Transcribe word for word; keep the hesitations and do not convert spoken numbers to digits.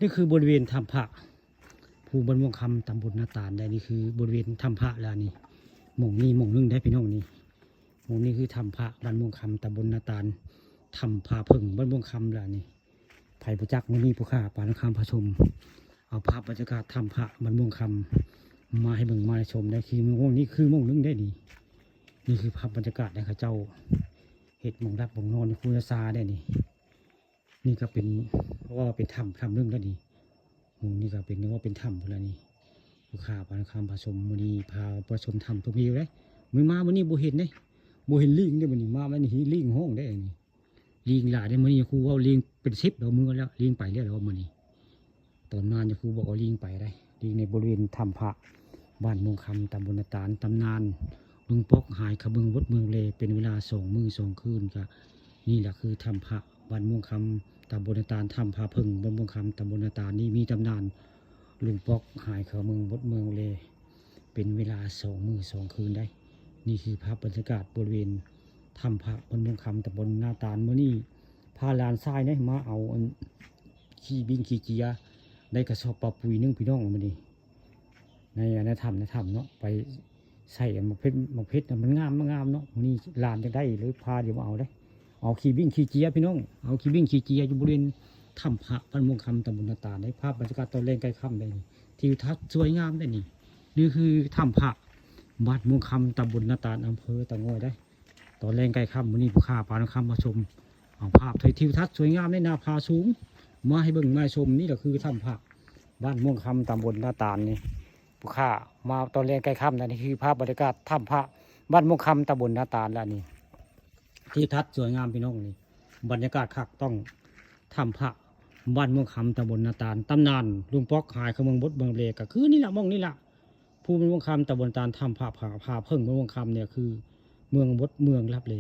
นี่คือบริเวณถ้ำพระภูบ้านม่วงคำ ตำบลนาตาลได้ นี่คือบริเวณถ้ำพระแล้วนี่ หม่องนี้หม่องหนึ่งได้พี่น้องนี่ หม่องนี้คือถ้ำพระบ้านม่วงคำ ตำบลนาตาล ถ้ำพระเพิ่งบ้านม่วงคำแล้วนี่ ไผบ่จัก มื้อนี้ผู้ข้าปานคำพาชม เอาภาพบรรยากาศถ้ำพระบ้านม่วงคำ มาให้เบิ่งมาให้ชมได้ คือหม่องนี้คือหม่องหนึ่งได้นี่ นี่คือภาพบรรยากาศนะ เขาเจ้าเฮ็ดหม่องหลับหม่องนอนในภูซาได้นี่ นี่ก็เป็น เพราะว่าเป็นถ้ำถ้ำหนึ่งแล้วนี่ หม่องนี้ก็เป็น นึกว่าเป็นถ้ำพุ้นแล้วนี่ ผู้ข้าปานคำพาชม มื้อนี้พาพาชมถ้ำชมวิวเด้ มื้อมามื้อนี้บ่เห็นเด้ บ่เห็นลิงเด้ มื้อนี้มามื้อนี้ลิงฮ้องเด้นี่ ลิงหลายเด้ มื้อนี้ครูว่าลิงเป็นสิบแล้ว มื้อแล้ว ลิงไปแล้ว แล้วมื้อนี้ ตอนมาเนี่ยครูบอกว่าลิงไปได้ ลิงในบริเวณถ้ำพระบ้านม่วงคำ ตำบลนาตาล ตำนานลุงป๊อกหายคะเมืองบดเมืองเล เป็นเวลาสองมื้อสองคืน ก็นี่แหละคือถ้ำพระบ้านม่วงคำ ตำบลนาตาล ถ้ำพระเพิ่งบ้านม่วงคำ ตำบลนาตาล นี่มีตำนานลุงป๊อกหายคะเมืองบดเมืองเล เป็นเวลาสองมื้อสองคืนได้ นี่คือภาพบรรยากาศบริเวณถ้ำพระบ้านม่วงคำ ตำบลนาตาล มื้อนี้พาหลานชายเนี่ยมาเอาอันขี้บินขี้เจีย ได้กระสอบปลาปุ๋ยหนึ่งพี่น้องมื้อนี้ ใน ในถ้ำ ในถ้ำเนาะ ไปใส่หมากเพชร หมากเพชรน่ะมันงาม มันงามเนาะ มื้อนี้หลานอยากได้เลยพาเดี๋ยวมาเอาเด้ เอาขี้บินขี้เจียพี่น้อง เอาขี้บินขี้เจียอยู่บริเวณถ้ำพระบ้านม่วงคำ ตำบลนาตาล ได้ภาพบรรยากาศตอนแลงใกล้ค่ำได้นี่ ทิวทัศน์สวยงามได้นี่ นี่คือถ้ำพระบ้านม่วงคำ ตำบลนาตาล อำเภอเต่างอยได้ ตอนแลงใกล้ค่ำมื้อนี้ผู้ข้าปานคำมาชม เอาภาพทิวทัศน์สวยงามในหน้าผาสูง มาให้เบิ่งมาชม นี่แหละคือถ้ำพระบ้านม่วงคำ ตำบลนาตาลนี่ ผู้ข้ามาตอนแลงใกล้ค่ำนะ นี่คือภาพบรรยากาศถ้ำพระบ้านม่วงคำ ตำบลนาตาลแล้วนี่ ทิวทัศน์สวยงามพี่น้องนี่ บรรยากาศคักต้องถ้ำพระบ้านม่วงคำ ตำบลนาตาล ตำนานลุงป๊อกหายคะเมืองบดเมืองเล ก็คือนี่แหละหม่องนี่แหละ ภูบ้านม่วงคำ ตำบลนาตาล ถ้ำพระผา ผาเพิ่งบ้านม่วงคำเนี่ยคือเมืองบดเมืองลับเล